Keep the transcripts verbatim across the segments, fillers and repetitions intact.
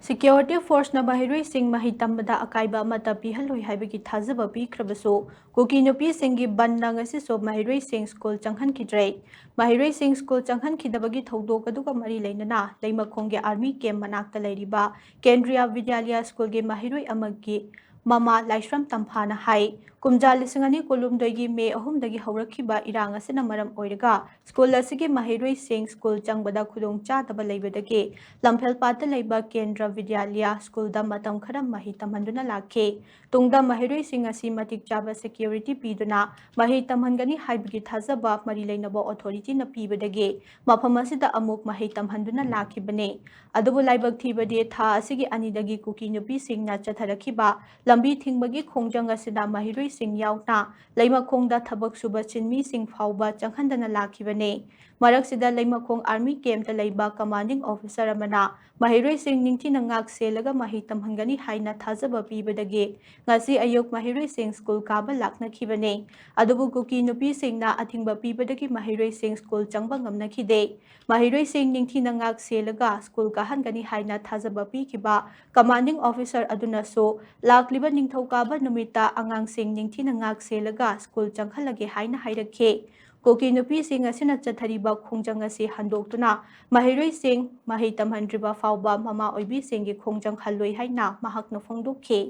Security ꯐꯣꯔꯁꯅ ꯃꯍꯩꯔꯣꯏꯁꯤꯡ ꯃꯍꯩ ꯇꯝꯕꯗ ꯑꯀꯥꯏꯕ ꯑꯃꯠꯇ ꯄꯤꯍꯜꯂꯣꯏ ꯍꯥꯏꯕꯒꯤ ꯊꯥꯖꯕ ꯄꯤꯈ꯭ꯔꯕꯁꯨ, ꯀꯨꯀꯤ ꯅꯨꯄꯤꯁꯤꯡꯒꯤ ꯕꯟꯅ ꯉꯁꯤꯁꯨ ꯃꯍꯩꯔꯣꯏꯁꯤꯡ ꯁ꯭ꯀꯨꯜ ꯆꯪꯍꯟꯈꯤꯗ꯭ꯔꯦ꯫ ꯃꯍꯩꯔꯣꯏꯁꯤꯡ ꯁ꯭ꯀꯨꯜ ꯆꯪꯍꯟꯈꯤꯗꯕꯒꯤ ꯊꯧꯗꯣꯛ ꯑꯗꯨꯒ ꯃꯔꯤ ꯂꯩꯅꯅ ꯂꯩꯃꯈꯣꯡꯒꯤ ꯑꯥꯔꯃꯤ ꯀꯦꯝ ꯃꯅꯥꯛꯇ ꯂꯩꯔꯤꯕ ꯀꯦꯟꯗ꯭ꯔꯤꯌꯥ ꯕꯤꯗ꯭ꯌꯥꯂꯌꯥ ꯁ꯭ꯀꯨꯜꯒꯤ ꯃꯍꯩꯔꯣꯏ ꯑꯃꯒꯤ ꯃꯃꯥ ꯂꯥꯏꯁ꯭ꯔꯝ ꯇꯝꯐꯥꯅ ꯍꯥꯏ, ꯀꯨꯝꯖꯥ ꯂꯤꯁꯤꯡ ꯑꯅꯤ ꯀꯨꯟꯍꯨꯝꯗꯣꯏꯒꯤ ꯃꯦ ꯑꯍꯨꯝꯗꯒꯤ ꯍꯧꯔꯛꯈꯤꯕ ꯏꯔꯥꯡ ꯑꯁꯤꯅ ꯃꯔꯝ ꯑꯣꯏꯔꯒ ꯁ꯭ꯀꯨꯜ ꯑꯁꯤꯒꯤ ꯃꯍꯩꯔꯣꯏꯁꯤꯡ ꯁ꯭ꯀꯨꯜ ꯆꯪꯕꯗ ꯈꯨꯗꯣꯡꯆꯥꯗꯕ ꯂꯩꯕꯗꯒꯤ ꯂꯝꯐꯦꯜꯄꯥꯠꯇ ꯂꯩꯕ ꯀꯦꯟꯗ꯭ꯔ ꯕꯤꯗ꯭ꯌꯥꯂꯌꯥ ꯁ꯭ꯀꯨꯜꯗ ꯃꯇꯝ ꯈꯔ ꯃꯍꯩ ꯇꯝꯍꯟꯗꯨꯅ ꯂꯥꯛꯈꯤ꯫ ꯇꯨꯡꯗ ꯃꯍꯩꯔꯣꯏꯁꯤꯡ ꯑꯁꯤ ꯃꯇꯤꯛ ꯆꯥꯕ ꯁꯦꯀ꯭ꯌꯨꯔꯤꯇꯤ ꯄꯤꯗꯨꯅ ꯃꯍꯩ ꯇꯝꯍꯟꯒꯅꯤ ꯍꯥꯏꯕꯒꯤ ꯊꯥꯖꯕ ꯃꯔꯤ ꯂꯩꯅꯕ ꯑꯣꯊꯣꯔꯤꯇꯤꯅ ꯄꯤꯕꯗꯒꯤ ꯃꯐꯝ ꯑꯁꯤꯗ ꯑꯃꯨꯛ ꯃꯍꯩ ꯇꯝꯍꯟꯗꯨꯅ ꯂꯥꯛꯈꯤꯕꯅꯤ꯫ ꯑꯗꯨꯕꯨ ꯂꯥꯏꯕꯛ ꯊꯤꯕꯗꯤ, ꯊꯥ ꯑꯁꯤꯒꯤ ꯑꯅꯤꯗꯒꯤ ꯀꯨꯀꯤ ꯅꯨꯄꯤꯁꯤꯡꯅ ꯆꯠꯊꯔꯛꯈꯤꯕ ꯂꯝꯕꯤ ꯊꯤꯡꯕꯒꯤ ꯈꯣꯡꯖꯪ ꯑꯁꯤꯗ ꯃꯍꯩꯔꯣꯏꯁꯤꯡ ꯌꯥꯎꯅ ꯂꯩꯃꯈꯣꯡꯗ ꯊꯕꯛ ꯁꯨꯕ ꯁꯤꯟꯃꯤꯁꯤꯡ ꯐꯥꯎꯕ ꯆꯪꯍꯟꯗꯅ ꯂꯥꯛꯈꯤꯕꯅꯤ꯫ ꯃꯔꯛꯁꯤꯗ ꯂꯩꯃꯈꯣꯡ ꯑꯥꯔꯃꯤ ꯀꯦꯝꯞꯇ ꯂꯩꯕ ꯀꯃꯥꯟꯗꯤꯡ ꯑꯣꯐꯤꯁꯔ ꯑꯃꯅ ꯃꯍꯩꯔꯣꯏꯁꯤꯡ ꯅꯤꯡꯊꯤꯅ ꯉꯥꯛ ꯁꯦꯜꯂꯒ ꯃꯍꯩ ꯇꯝꯍꯟꯒꯅꯤ ꯍꯥꯏꯅ ꯊꯥꯖꯕ ꯄꯤꯕꯗꯒꯤ ꯉꯁꯤ ꯑꯌꯨꯛ ꯃꯍꯩꯔꯣꯏꯁꯤꯡ ꯁ꯭ꯀꯨꯜ ꯀꯥꯕ ꯂꯥꯛꯅꯈꯤꯕꯅꯤ꯫ ꯑꯗꯨꯕꯨ ꯀꯨꯀꯤ ꯅꯨꯄꯤꯁꯤꯡꯅ ꯑꯊꯤꯡꯕ ꯄꯤꯕꯗꯒꯤ ꯃꯍꯩꯔꯣꯏꯁꯤꯡ ꯁ꯭ꯀꯨꯜ ꯆꯪꯕ ꯉꯝꯅꯈꯤꯗꯦ꯫ ꯃꯍꯩꯔꯣꯏꯁꯤꯡ ꯅꯤꯡꯊꯤꯅ ꯉꯥꯛ ꯁꯦꯜꯂꯒ ꯁ꯭ꯀꯨꯜ ꯀꯥꯍꯟꯒꯅꯤ ꯍꯥꯏꯅ ꯊꯥꯖꯕ ꯄꯤꯈꯤꯕ ꯀꯃꯥꯟꯗꯤꯡ ꯑꯣꯐꯤꯁꯔ ꯑꯗꯨꯅꯁꯨ ꯂꯥꯛꯂꯤꯕ ꯅꯤꯡꯊꯧꯀꯥꯕ ꯅꯨꯃꯤꯠꯇ ꯑꯉꯥꯡꯁꯤꯡ ꯅꯤꯡꯊꯤꯅ ꯉꯥꯛ ꯁꯦꯜꯂꯒ ꯁ꯭ꯀꯨꯜ ꯆꯪꯍꯜꯂꯒꯦ ꯍꯥꯏꯅ ꯍꯥꯏꯔꯛꯈꯤ꯫ ꯀꯨꯀꯤ ꯅꯨꯄꯤꯁꯤꯡ ꯑꯁꯤꯅ ꯆꯠꯊꯔꯤꯕ ꯈꯣꯡꯖꯪ ꯑꯁꯤ ꯍꯟꯗꯣꯛꯇꯨꯅ ꯃꯍꯩꯔꯣꯏꯁꯤꯡ ꯃꯍꯩ ꯇꯝꯍꯟꯗ꯭ꯔꯤꯕ ꯐꯥꯎꯕ ꯃꯃꯥ ꯑꯣꯏꯕꯤꯁꯤꯡꯒꯤ ꯈꯣꯡꯖꯪ ꯍꯜꯂꯣꯏ ꯍꯥꯏꯅ ꯃꯍꯥꯛꯅ ꯐꯣꯡꯗꯣꯛꯈꯤ꯫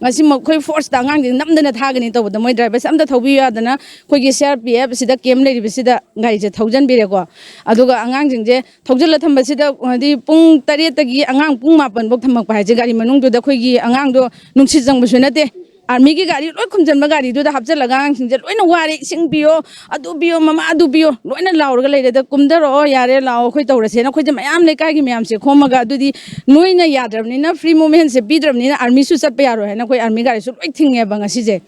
ꯉꯁꯤꯃꯛ ꯑꯩꯈꯣꯏ ꯐꯣꯔꯁꯇ ꯑꯉꯥꯡꯁꯤꯡ ꯅꯝꯗꯅ ꯊꯥꯒꯅꯤ ꯇꯧꯕꯗ, ꯃꯣꯏ ꯗ꯭ꯔꯥꯏꯚꯔꯁꯦ ꯑꯝꯇ ꯊꯧꯕꯤꯌꯨ ꯌꯥꯗꯅ ꯑꯩꯈꯣꯏꯒꯤ ꯁꯤ ꯑꯥꯔ ꯄꯤ ꯑꯦꯐ ꯁꯤꯗ ꯀꯦꯝ ꯂꯩꯔꯤꯕꯁꯤꯗ ꯒꯥꯔꯤꯁꯦ ꯊꯧꯖꯟꯕꯤꯔꯦꯀꯣ꯫ ꯑꯗꯨꯒ ꯑꯉꯥꯡꯁꯤꯡꯁꯦ ꯊꯧꯖꯤꯜꯂ ꯊꯝꯕꯁꯤꯗ, ꯍꯥꯏꯗꯤ ꯄꯨꯡ ꯇꯔꯦꯠꯇꯒꯤ ꯑꯉꯥꯡ ꯄꯨꯡ ꯃꯥꯄꯟ ꯐꯥꯎ ꯊꯝꯃꯛꯄ ꯍꯥꯏꯁꯦ, ꯒꯥꯔꯤ ꯃꯅꯨꯡꯗꯨꯗ ꯑꯩꯈꯣꯏꯒꯤ ꯑꯉꯥꯡꯗꯣ ꯅꯨꯡꯁꯤꯠ ꯆꯪꯕꯁꯨ ꯅꯠꯇꯦ, ꯑꯥꯔꯃꯤꯒꯤ ꯒꯥꯔꯤ ꯂꯣꯏ ꯈꯨꯝꯖꯤꯟꯕ ꯒꯥꯔꯤꯗꯨꯗ ꯍꯥꯞꯆꯤꯜꯂꯒ ꯑꯉꯥꯡꯁꯤꯡꯁꯦ ꯂꯣꯏꯅ ꯋꯥꯔꯦ, "ꯏꯁꯤꯡ ꯄꯤꯌꯣ, ꯑꯗꯨ ꯄꯤꯌꯣ, ꯃꯃꯥ ꯑꯗꯨ ꯄꯤꯌꯣ", ꯂꯣꯏꯅ ꯂꯥꯎꯔꯒ ꯂꯩꯔꯦ꯫ ꯑꯗ ꯀꯨꯝꯊꯔꯛꯑꯣ, ꯌꯥꯔꯦ, ꯂꯥꯛꯑꯣ, ꯑꯩꯈꯣꯏ ꯇꯧꯔꯁꯦꯅ ꯑꯩꯈꯣꯏꯁꯦ ꯃꯌꯥꯝ, ꯂꯩꯀꯥꯏꯒꯤ ꯃꯌꯥꯝꯁꯦ ꯈꯣꯝꯃꯒ, ꯑꯗꯨꯗꯤ ꯅꯣꯏꯅ ꯌꯥꯗ꯭ꯔꯕꯅꯤꯅ, ꯐ꯭ꯔꯤ ꯃꯨꯚꯃꯦꯟꯁꯦ ꯄꯤꯗ꯭ꯔꯕꯅꯤꯅ ꯑꯥꯔꯃꯤꯁꯨ ꯆꯠꯄ ꯌꯥꯔꯣꯏ ꯍꯥꯏꯅ ꯑꯩꯈꯣꯏ ꯑꯥꯔꯃꯤ ꯒꯥꯔꯤꯁꯨ ꯂꯣꯏ ꯊꯤꯡꯉꯦꯕ ꯉꯁꯤꯁꯦ꯫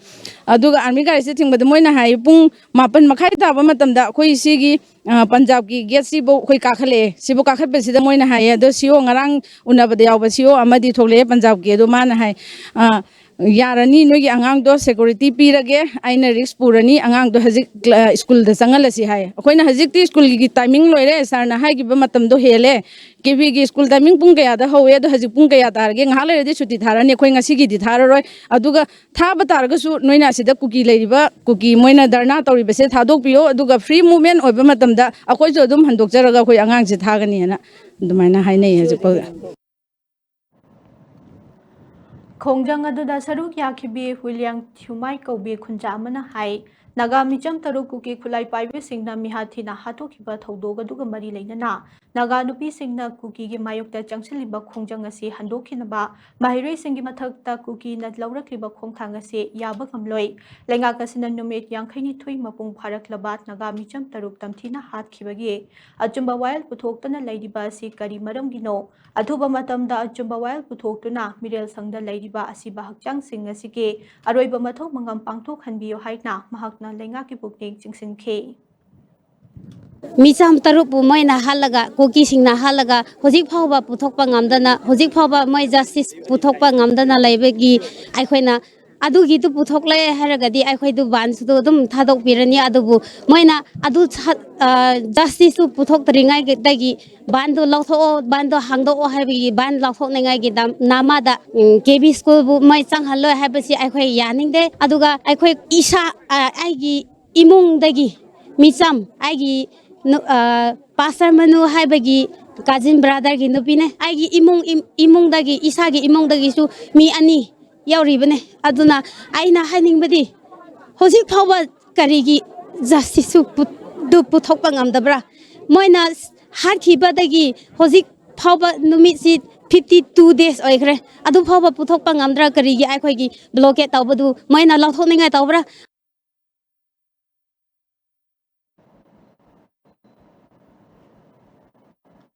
ꯑꯗꯨꯒ ꯑꯥꯔꯃꯤ ꯒꯥꯔꯤꯁꯦ ꯊꯤꯡꯕꯗ ꯃꯣꯏꯅ ꯍꯥꯏ, ꯄꯨꯡ ꯃꯥꯄꯟ ꯃꯈꯥꯏ ꯇꯥꯕ ꯃꯇꯝꯗ ꯑꯩꯈꯣꯏ ꯁꯤꯒꯤ, ꯑ, ꯄꯟꯖꯥꯕꯀꯤ ꯒꯦꯠꯁꯤꯕꯨ ꯑꯩꯈꯣꯏ ꯀꯥꯈꯠꯂꯛꯑꯦ꯫ ꯁꯤꯕꯨ ꯀꯥꯈꯠꯄꯁꯤꯗ ꯃꯣꯏꯅ ꯍꯥꯏꯌꯦ, ꯑꯗꯣ ꯁꯤ ꯏ ꯑꯣ, ꯉꯔꯥꯡ ꯎꯅꯕꯗ ꯌꯥꯎꯕ ꯁꯤ ꯏ ꯑꯣ ꯑꯃꯗꯤ ꯊꯣꯛꯂꯛꯑꯦ ꯄꯟꯖꯥꯕꯀꯤ, ꯑꯗꯣ ꯃꯥꯅ ꯍꯥꯏ, ꯑ, ꯌꯥꯔꯅꯤ, ꯅꯣꯏꯒꯤ ꯑꯉꯥꯡꯗꯣ ꯁꯦꯀ꯭ꯌꯨꯔꯤꯇꯤ ꯄꯤꯔꯒꯦ, ꯑꯩꯅ ꯔꯤꯛꯁ ꯄꯨꯔꯅꯤ, ꯑꯉꯥꯡꯗꯣ ꯍꯧꯖꯤꯛ ꯀ꯭ꯂ-, ꯁ꯭ꯀꯨꯜꯗ ꯆꯪꯍꯜꯂꯁꯤ ꯍꯥꯏ꯫ ꯑꯩꯈꯣꯏꯅ ꯍꯧꯖꯤꯛꯇꯤ ꯁ꯭ꯀꯨꯜꯒꯤ ꯇꯥꯏꯃꯤꯡ ꯂꯣꯏꯔꯦ, ꯁꯥꯔꯅ ꯍꯥꯏꯈꯤꯕ ꯃꯇꯝꯗꯣ ꯍꯦꯜꯂꯦ, ꯀꯦ ꯕꯤꯒꯤ ꯁ꯭ꯀꯨꯜ ꯇꯥꯏꯃꯤꯡ ꯄꯨꯡ ꯀꯌꯥꯗ ꯍꯧꯋꯦ, ꯑꯗꯣ ꯍꯧꯖꯤꯛ ꯄꯨꯡ ꯀꯌꯥ ꯇꯥꯔꯒꯦ? ꯉꯥꯏꯍꯥꯛ ꯂꯩꯔꯗꯤ ꯁꯨꯇꯤ ꯊꯥꯔꯅꯤ, ꯑꯩꯈꯣꯏ ꯉꯁꯤꯒꯤꯗꯤ ꯊꯥꯔꯔꯣꯏ꯫ ꯑꯗꯨꯒ ꯊꯥꯕ ꯇꯥꯔꯒꯁꯨ ꯅꯣꯏꯅ ꯑꯁꯤꯗ ꯀꯨꯀꯤ ꯂꯩꯔꯤꯕ, ꯀꯨꯀꯤ ꯃꯣꯏꯅ ꯙꯔꯅꯥ ꯇꯧꯔꯤꯕꯁꯦ ꯊꯥꯗꯣꯛꯄꯤꯌꯣ, ꯑꯗꯨꯒ ꯐ꯭ꯔꯤ ꯃꯨꯚꯃꯦꯟ ꯑꯣꯏꯕ ꯃꯇꯝꯗ ꯑꯩꯈꯣꯏꯁꯨ ꯑꯗꯨꯝ ꯍꯟꯗꯣꯛꯆꯔꯒ ꯑꯩꯈꯣꯏ ꯑꯉꯥꯡꯁꯦ ꯊꯥꯒꯅꯤꯅ ꯑꯗꯨꯃꯥꯏꯅ ꯍꯥꯏꯅꯩ ꯍꯧꯖꯤꯛ ꯐꯥꯎꯗ꯫ ꯈꯣꯡꯖꯪ ꯑꯗꯨꯗ ꯁꯔꯨꯛ ꯌꯥꯈꯤꯕꯤ ꯍꯨꯏꯂꯤꯌꯥꯡ ꯊ꯭ꯌꯨꯃꯥꯏ ꯀꯧꯕꯤ ꯈꯨꯟꯖꯥ ꯑꯃꯅ ꯍꯥꯏ, ꯅꯥꯒꯥ ꯃꯤꯆꯝ ꯇꯔꯨꯛ ꯀꯨꯀꯤ ꯈꯨꯠꯂꯥꯏ ꯄꯥꯏꯕꯤꯁꯤꯡꯅ ꯃꯤꯍꯥꯠ ꯊꯤꯅ ꯍꯥꯠꯇꯣꯛꯈꯤꯕ ꯊꯧꯗꯣꯛ ꯑꯗꯨꯒ ꯃꯔꯤ ꯂꯩꯅꯅ ꯅꯥꯒꯥ ꯅꯨꯄꯤꯁꯤꯡꯅ ꯀꯨꯀꯤꯒꯤ ꯃꯥꯌꯣꯛꯇ ꯆꯪꯁꯤꯜꯂꯤꯕ ꯈꯣꯡꯖꯪ ꯑꯁꯤ ꯍꯟꯗꯣꯛꯈꯤꯅꯕ ꯃꯍꯩꯔꯣꯏꯁꯤꯡꯒꯤ ꯃꯊꯛꯇ ꯀꯨꯀꯤꯅ ꯂꯧꯔꯛꯂꯤꯕ ꯈꯣꯡꯊꯥꯡ ꯑꯁꯤ ꯌꯥꯕ ꯉꯝꯂꯣꯏ꯫ ꯂꯩꯉꯥꯛ ꯑꯁꯤꯅ ꯅꯨꯃꯤꯠ ꯌꯥꯡꯈꯩꯅꯤꯊꯣꯏ ꯃꯄꯨꯡ ꯐꯥꯔꯛꯂꯕ ꯅꯥꯒꯥ ꯃꯤꯆꯝ ꯇꯔꯨꯛ ꯇꯝꯊꯤꯅ ꯍꯥꯠꯈꯤꯕꯒꯤ ꯑꯆꯨꯝꯕ ꯋꯥꯌꯦꯜ ꯄꯨꯊꯣꯛꯇꯅ ꯂꯩꯔꯤꯕ ꯑꯁꯤ ꯀꯔꯤ ꯃꯔꯝꯒꯤꯅꯣ? ꯑꯊꯨꯕ ꯃꯇꯝꯗ ꯑꯆꯨꯝꯕ ꯋꯥꯌꯦꯜ ꯄꯨꯊꯣꯛꯇꯨꯅ ꯃꯤꯔꯦꯜ ꯁꯪꯗ ꯂꯩꯔꯤꯕ ꯑꯁꯤꯕ ꯍꯛꯆꯥꯡꯁꯤꯡ ꯑꯁꯤꯒꯤ ꯑꯔꯣꯏꯕ ꯃꯊꯧ ꯃꯉꯝ ꯄꯥꯡꯊꯣꯛꯍꯟꯕꯤꯌꯨ ꯍꯥꯏꯅ ꯃꯍꯥꯛꯅ ꯂꯩꯉꯥꯛꯀꯤ ꯄꯨꯛꯅꯤꯡ ꯆꯤꯡꯁꯤꯟꯈꯤ꯫ ꯃꯤꯆꯝ ꯇꯔꯨꯛꯄꯨ ꯃꯣꯏꯅ ꯍꯥꯠꯂꯒ, ꯀꯨꯀꯤꯁꯤꯡꯅ ꯍꯥꯠꯂꯒ, ꯍꯧꯖꯤꯛ ꯐꯥꯎꯕ ꯄꯨꯊꯣꯛꯄ ꯉꯝꯗꯅ, ꯍꯧꯖꯤꯛ ꯐꯥꯎꯕ ꯃꯣꯏ ꯖꯁꯇꯤꯁ ꯄꯨꯊꯣꯛꯄ ꯉꯝꯗꯅ ꯂꯩꯕꯒꯤ ꯑꯩꯈꯣꯏꯅ ꯑꯗꯨꯒꯤꯗꯨ ꯄꯨꯊꯣꯛꯂꯦ ꯍꯥꯏꯔꯒꯗꯤ ꯑꯩꯈꯣꯏꯗꯨ ꯕꯥꯟꯁꯨ ꯑꯗꯨꯝ ꯊꯥꯗꯣꯛꯄꯤꯔꯅꯤ꯫ ꯑꯗꯨꯕꯨ ꯃꯣꯏꯅ ꯑꯗꯨ ꯁꯠ-, ꯑ, ꯖꯁꯇꯤꯁꯇꯨ ꯄꯨꯊꯣꯛꯇ꯭ꯔꯤꯉꯩꯗꯒꯤ ꯕꯥꯟꯗꯣ ꯂꯧꯊꯣꯛꯑꯣ, ꯕꯥꯟꯗꯣ ꯍꯥꯡꯗꯣꯛꯑꯣ ꯍꯥꯏꯕꯒꯤ ꯕꯥꯟ ꯂꯧꯊꯣꯛꯅꯤꯡꯉꯥꯏꯒꯤ ꯗꯝ-, ꯅꯥꯃꯥꯗ, ꯎꯝ, ꯀꯦ ꯕꯤ ꯁ꯭ꯀꯨꯜꯕꯨ ꯃꯣꯏ ꯆꯪꯍꯜꯂꯣꯏ ꯍꯥꯏꯕꯁꯤ ꯑꯩꯈꯣꯏ ꯌꯥꯅꯤꯡꯗꯦ꯫ ꯑꯗꯨꯒ ꯑꯩꯈꯣꯏ ꯏꯁꯥ, ꯑ, ꯑꯩꯒꯤ ꯏꯃꯨꯡꯗꯒꯤ ꯃꯤꯆꯝ, ꯑꯩꯒꯤ ꯅꯨ-, ꯑ, ꯄꯥꯁꯇꯔ ꯃꯅꯨ ꯍꯥꯏꯕꯒꯤ ꯀꯥꯖꯤꯟ ꯕ꯭ꯔꯥꯗꯔꯒꯤ ꯅꯨꯄꯤꯅꯦ꯫ ꯑꯩꯒꯤ ꯏꯃꯨꯡ, ꯏꯝ-, ꯏꯃꯨꯡꯗꯒꯤ, ꯏꯁꯥꯒꯤ ꯏꯃꯨꯡꯗꯒꯤꯁꯨ ꯃꯤ ꯑꯅꯤ ꯌꯥꯎꯔꯤꯕꯅꯦ꯫ ꯑꯗꯨꯅ ꯑꯩꯅ ꯍꯥꯏꯅꯤꯡꯕꯗꯤ, ꯍꯧꯖꯤꯛ ꯐꯥꯎꯕ ꯀꯔꯤꯒꯤ ꯖꯁꯇꯤꯁꯁꯨ ꯄꯨ-, ꯗꯨ ꯄꯨꯊꯣꯛꯄ ꯉꯝꯗꯕ꯭ꯔꯥ? ꯃꯣꯏꯅ ꯍꯥꯠꯈꯤꯕꯗꯒꯤ ꯍꯧꯖꯤꯛ ꯐꯥꯎꯕ ꯅꯨꯃꯤꯠꯁꯤ fifty two days ꯑꯣꯏꯈ꯭ꯔꯦ꯫ ꯑꯗꯨ ꯐꯥꯎꯕ ꯄꯨꯊꯣꯛꯄ ꯉꯝꯗ꯭ꯔꯥ? ꯀꯔꯤꯒꯤ ꯑꯩꯈꯣꯏꯒꯤ ꯕ꯭ꯂꯣꯀꯦꯠ ꯇꯧꯕꯗꯨ ꯃꯣꯏꯅ ꯂꯧꯊꯣꯛꯅꯤꯡꯉꯥꯏ ꯇꯧꯕ꯭ꯔꯥ?